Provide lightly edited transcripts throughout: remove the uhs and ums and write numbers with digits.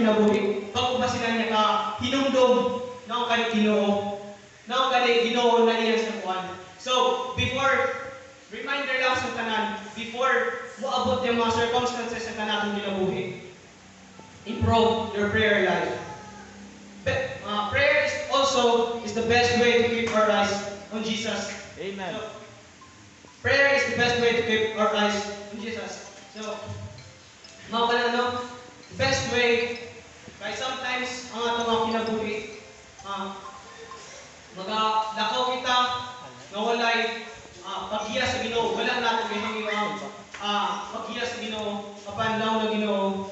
kinabuhi? Bago ba sila niya ka hinumdom na ang kani Ginoo, na ang kani Ginoo na iyang sa kuan. So, before, reminder lang sa tanan, before moabot yung mga circumstances sa kanatong kinabuhi, improve your prayer life. Prayer is also is the best way to keep our eyes on Jesus. Amen. So, prayer is the best way to keep our eyes on Jesus. So, mao ka na, no? The best way, kay sometimes, ang atong mga kinabuhi, magalakaw kita, nga walay paggiya sa Ginoo, wala natin gihangyo ang paggiya sa Ginoo, apan law na Ginoo,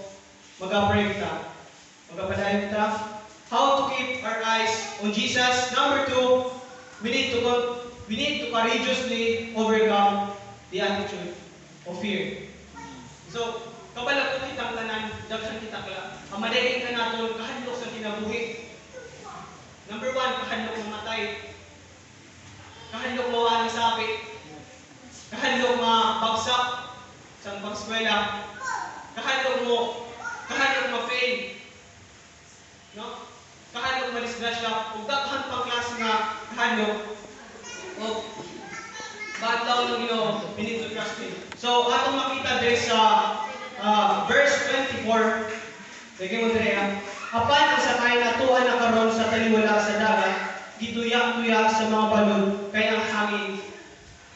maga-pray kita. Magapadayon kita. How to keep our eyes on Jesus? Number two, we need to courageously overcome the attitude of fear. So, kabalo ko kitang tanan, daghan kita kala. Ang madaging ka naton kahadlok sa kinabuhi. Number one, kahadlok mamatay. Kahadlok mawala ng sapit. Kahadlok mabagsak sa pag-eskwela. Kahadlok ma-fail. No? Kahadlok madisgrasya. Ug daghan pang klase nga kahadlok. O badlaw ng Ginoo, we need to trust Him. So, atong makita diri sa verse 24, sige mo diri ah. Apan ang sakay natuan na karon sa taliwala sa dagat, gituya-tuya sa mga balod kay ang hangin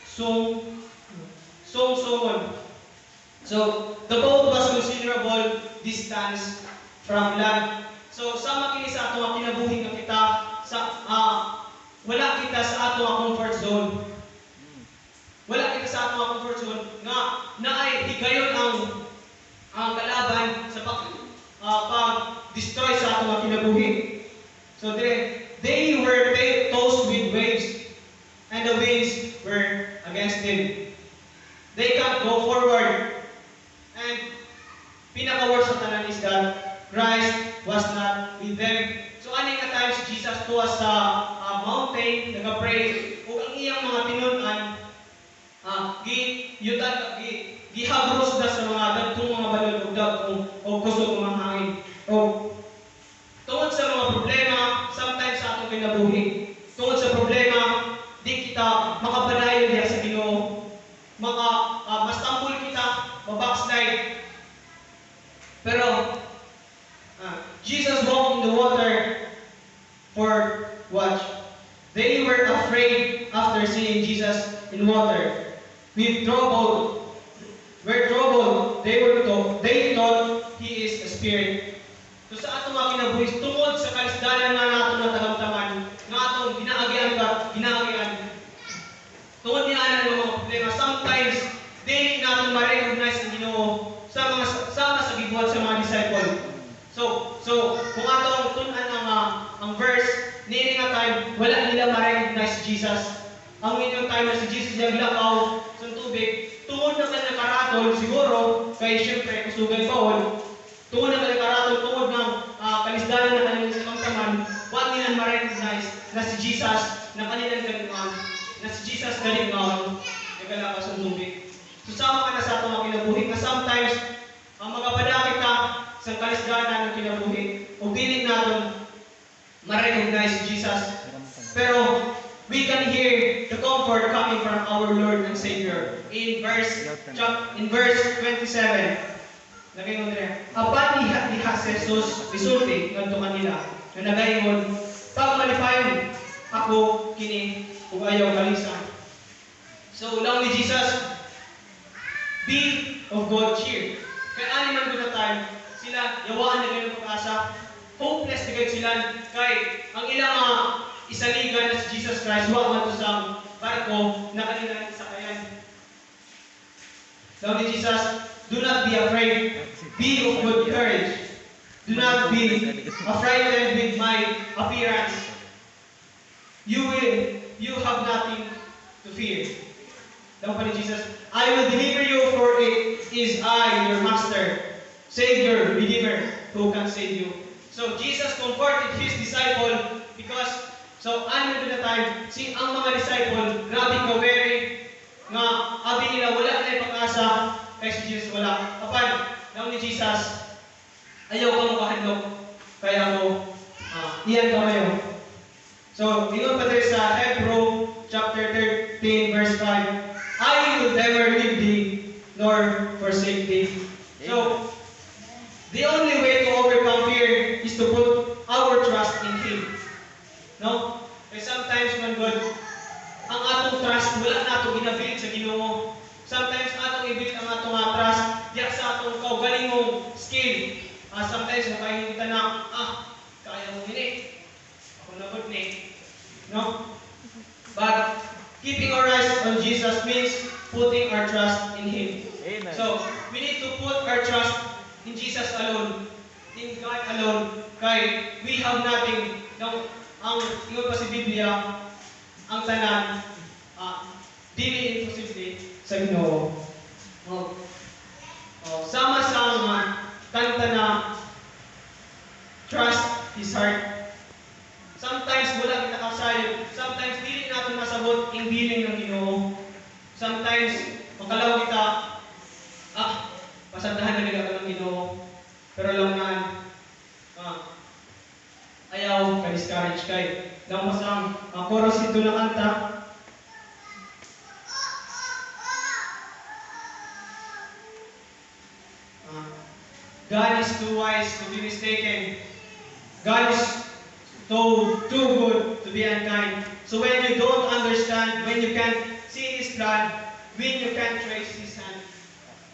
sung sung sungon. So, the boat was considerable distance from land. So, sama kini sa atong kinabuhi nga kita sa wala kita sa atong comfort zone. Wala kita sa atong comfort zone nga naay higayon ang kalaban sa pag destroy sa atong kinabuhi. So they were tossed with waves and the winds were against them. They can't go forward. And pinaka-worst sa tanan is that Christ was not with them. So ani nga time si Jesus tuwa sa mountain nagapray ug ang iyang mga tinun-an gi yutan gi gihabros na sa mga dagkong mga balod ug dagkong og kusog mga hangin. Og tungod sa mga problema sometimes sa atong kinabuhi, tungod sa problema di kita makapadayon diha sa Ginoo. Maka mastambol kita, ma-backslide. Pero Jesus walked in the water for watch. They were afraid after seeing Jesus in water. With trouble, were troubled, they thought he is a spirit. So sa atong mga kinabuhi, tungod sa kalisdanan nga nato natagamtaman, nga atong ginaagian ka, ginaagian, tungod ni ana ng mga problema, sometimes dili naton ma-recognize ang Ginoo sa mga sama sa gibuhat sa mga disciple. So kung atong tun-an ang verse niini nga time, wala nila ma-recognize si Jesus. Ang inyong time na si Jesus naglakaw sa tubig, tungod na kanyang karatol, siguro, kay syempre kusugay Paul, tungod na kanyang karatol, tungod ng kalisdanan na kanilang nakamtaman, wa nila ma-recognize na si Jesus na kanilang kalingan, na si Jesus kalingan, nagalakaw sa tubig. So sama ka na sa atong mga kinabuhi na sometimes ang magapada kita sa kalisdanan ng kinabuhi ug dili naton ma-recognize si Jesus. Pero we can hear the comfort coming from our Lord and Savior in verse 27. Nagaingon niya, apan diha diha si Jesus misulti ngadto kanila nga nagaingon, "Pagmalipayon ako kini ug ayaw kalisang." So lang ni Jesus, "Be of good cheer." Kay ani man gud na time, sila yawaan na kayo ng pag-asa. Hopeless na kayo sila kay ang ilang mga isaligan na si Jesus Christ wa man to sa barko na kanila isakayan. Sabi ni Jesus, "Do not be afraid. Be of good courage. Do not be affrighted with my appearance. You have nothing to fear." Sabi pa ni Jesus, "I will deliver you, for it is I, your master, Savior, Redeemer, who can save you." So Jesus comforted his disciple because so ano na time si ang mga disciple grabe ka weary nga abi nila wala na pag-asa kay si Jesus wala. Apan, naon ni Jesus, Ayaw ka mo kahadlok, kay ako, iyan kamayo. So, ingon pa diri sa Hebrew chapter 13 verse 5, "I will never leave thee nor forsake thee." So, the only way to overcome fear is to put our trust in Him. No? Kaya sometimes man gud, ang atong trust wala nato gina-build sa Ginoo. Sometimes atong i-build ang atong trust diya sa atong kaugalingong skill. Sometimes makaingon kita na, "Ah, kaya mo ini. Ako na gud ni." No? But keeping our eyes on Jesus means putting our trust in Him. Amen. So, we need to put our trust in Jesus alone, in God alone, kay we have nothing. Now, ang ingon pa si Biblia, ang tanan, dili imposible sa Ginoo. Oh, sama sa mga kanta na "Trust His Heart." Sometimes wala kita kasayod. Sometimes dili nato masabot ang bilin ng Ginoo. Sometimes makalaw kita, "Ah, pasandahan na nila ako ng Ginoo." Pero lang naan, ayaw ka-discourage kay nang masang ang chorus ito na kanta, God is too wise to be mistaken. God is too good to be unkind. So when you don't understand, when you can't see His plan, when you can't trace His hand,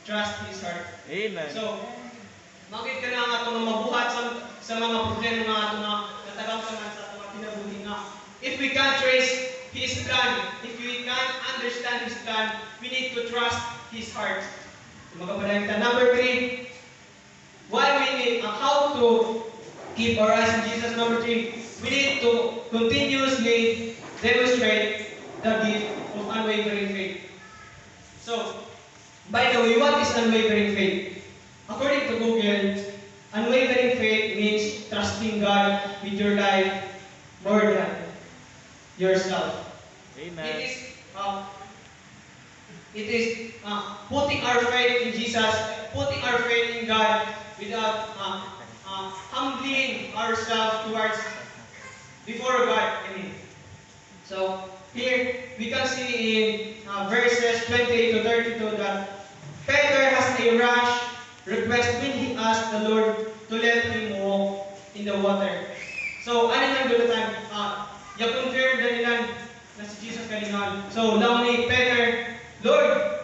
trust His heart. Amen. So, makit ka na nga itong mabuhat sa mga problema nga ato nga natagamtaman sa atong mga kinabuhi nga. If we can't trace His plan, if we can't understand His plan, we need to trust His heart. So, magapadayon ta. Number three, why we need, how to keep our eyes on Jesus. Number three, we need to continuously demonstrate the gift of unwavering faith. So, by the way, what is unwavering faith? According to Google, unwavering faith means trusting God with your life more than yourself. Amen. It is putting our faith in Jesus, putting our faith in God without humbling ourselves towards before God. I mean, so here we can see in verses 28 to 32 that Peter has a rash request when he asked the Lord to let him walk in the water. So, ano nang gulatan? Ya-confirm na nila na si Jesus kalingan. So, lang ni Peter, "Lord,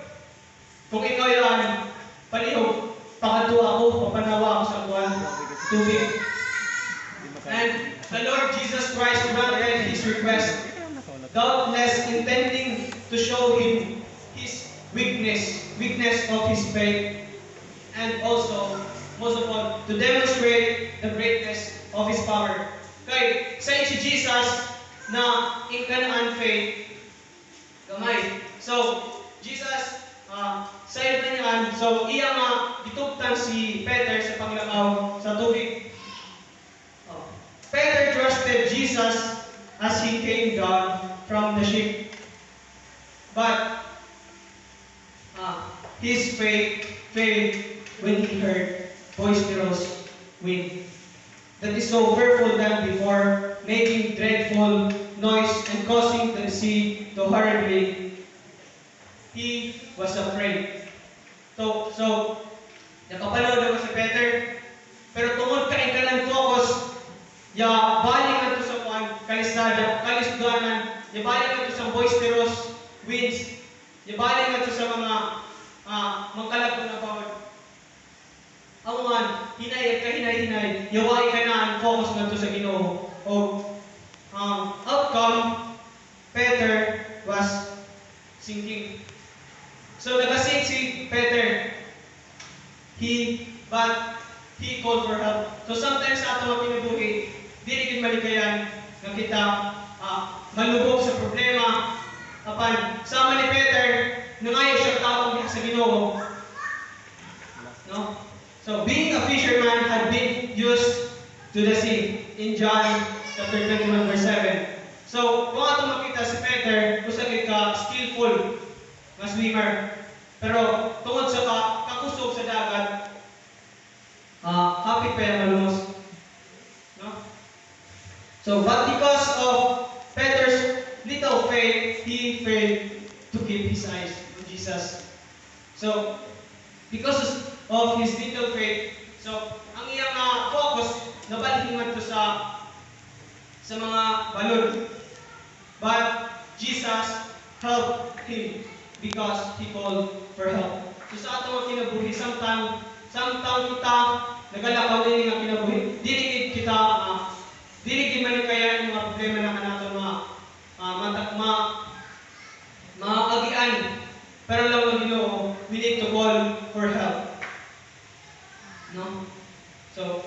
kung ikaw yan, palihog, pakadto ako, papanawa ako sa kuwan, tubig." And the Lord Jesus Christ granted his request, doubtless intending to show him his weakness, weakness of his faith, and also, most of all, to demonstrate the greatness of his power. Kay, sa si Jesus na ingkanaan faith, gamay. So, Jesus, sa na niyan, so iya nga gitugtan si Peter sa paglakaw sa tubig. Oh. Peter trusted Jesus as he came down from the ship. But his faith failed when he heard boisterous wind that is so fearful than before, making dreadful noise and causing the sea to horribly. He was afraid. So, nakapanood ako si Peter, pero tungod kay kanang focus, ya balik ngadto sa kuan, kalisada, kalisdanan, ya balik ngadto sa boisterous winds, ya balik ngadto sa mga mangkalag na bawod. Ang man, hinay ka hinay-hinay, yaway ka na ang focus ngadto sa Ginoo. O outcome, Peter was sinking. So nagasink si Peter. But he called for help. So sometimes sa atong mga kinabuhi, dili gid malikayan nga kita malubog sa problema. Apan sama ni Peter, nangayo siya tabang diha sa Ginoo. No? So being a fisherman had been used to the sea in John chapter 21 verse 7. So kung ato makita si Peter, usa kay ka skillful nga swimmer. Pero tungod sa kakusog sa dagat, Hapit pa yung malumos. No? So, but because of Peter's little faith, he failed to keep his eyes on Jesus. So, because of his little faith, so, ang iyang focus, nabalhin to sa mga balod. But Jesus helped him because he called for help. So sa atong kinabuhi, samtang kita nagalakaw ini nga kinabuhi, dili gid kita dili gid malikayan ang mga problema na kanato mga maagian. Pero lang ang Ginoo, we need to call for help. No? So,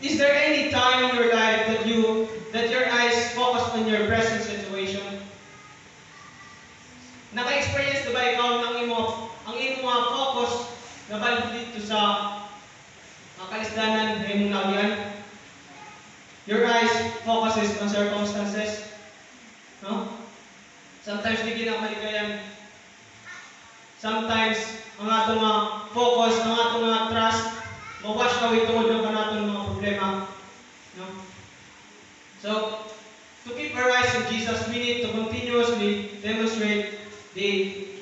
is there any time in your life that your eyes focus on your present situation? Naka-experience na ba ikaw ng imo mga focus na balik dito sa kalisdanan na imong naagian? Your eyes focuses on circumstances. No? Sometimes di gina malikayan. Sometimes ang atong mga focus, ang atong mga trust, ma-wash away tungod ng kanaton mga problema. No? So, to keep our eyes on Jesus, we need to continuously demonstrate the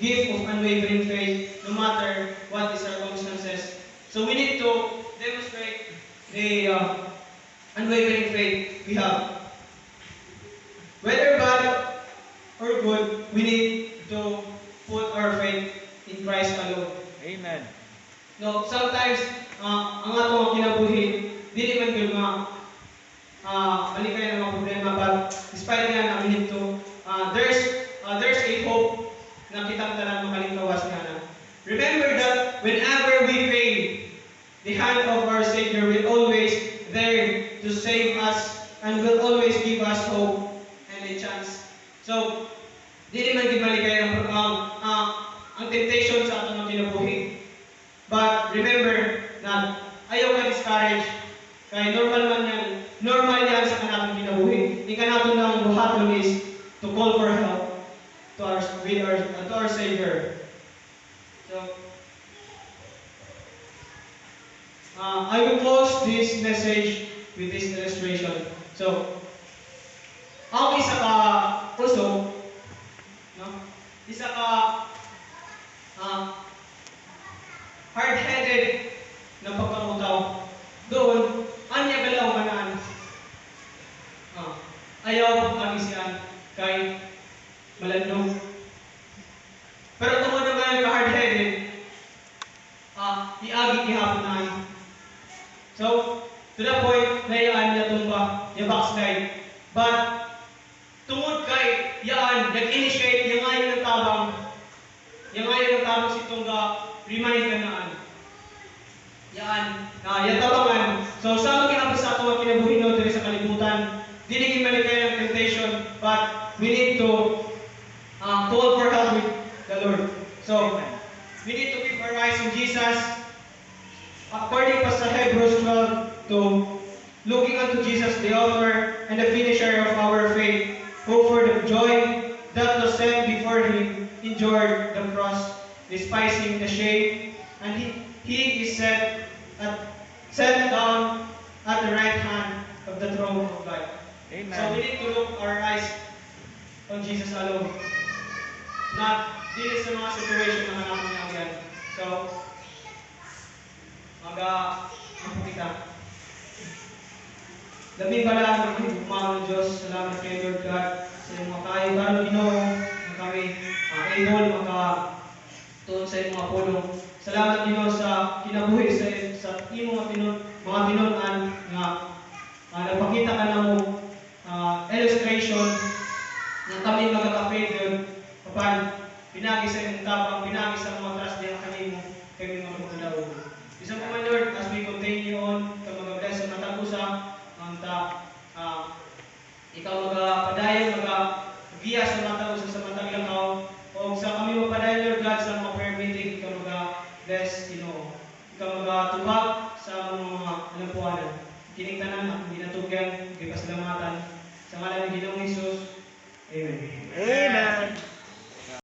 gift of unwavering faith no matter what the circumstances. So we need to demonstrate the unwavering faith we have. Whether bad or good, we need to put our faith in Christ alone. Amen. No, sometimes ang atong kinabuhi dili man gyud nga malikay ang mga problema, but despite nga na we need to there's a hope na kitang tanan makalingkawas nga na. Remember that whenever we fail, the hand of our Savior will always there to save us and will always give us hope and a chance. So, dili man gid malikay ang temptation sa atong mga kinabuhi. But remember na ayaw ka discourage. Kay normal man yan, normal yan sa kanatong kinabuhi. Ang kanaton lang buhaton is to call for help to our with our to our Savior. So, I will close this message with this illustration. So, ang isa ka uso, no? Isa ka hard-headed na pagkautaw. Doon, anya galaw kanaan. Ayaw pag-agisian kay malandong. Pero tungod na ngayon ka hard-headed, iagi gihapon na. So, to the point na iyaan niya tumba, niya backslide. But, tungod kay yaan, nag-initiate, yung ngayon ng tabang, yung ngayon ng tabang si Tungga, remind ka naan. Yaan, na yatabangan. So, sa mga gihapon sa atong kinabuhi no, diri sa kalibutan, dili gid malikay ang temptation, but we need to call for help with the Lord. So, Amen. We need to keep our eyes on Jesus. According pa sa Hebrews 12 to looking unto Jesus, the author and the finisher of our faith, who for the joy that was set before him endured the cross, despising the shame, and he is set down at the right hand of the throne of God. Amen. So we need to look our eyes on Jesus alone. Not dili sa mga situation na hanapin niya yan. So, maga ampo kita. Labing balaan ang higugmaon ng Diyos. Salamat kay Lord God sa iyong mga kayo. Karon, Ginoo, na kami able maka tuon sa imong mga pulong. Salamat, Ginoo, sa kinabuhi sa imong mga tinun-an nga nagpakita ka namo illustration nga kami magaka-failure apan pinagi sa imong tapang, pinagi sa mga trust diha kanimo, kami magpakadaog. Bisan pa man, Lord, as we continue on, ikaw mag-bless sa matag usa, ang ta, ikaw magapadayon, magagiya sa matag usa sa matag lakaw, o sa kami mapadayon, Lord God, sa mga prayer meeting, ikaw maga-bless, Ginoo. Ikaw magatubag sa mga alampuanan. Kining tanan, akong ginatugyan, gipasalamatan. Sa ngalan ng Ginoong Hesus. Amen. Amen.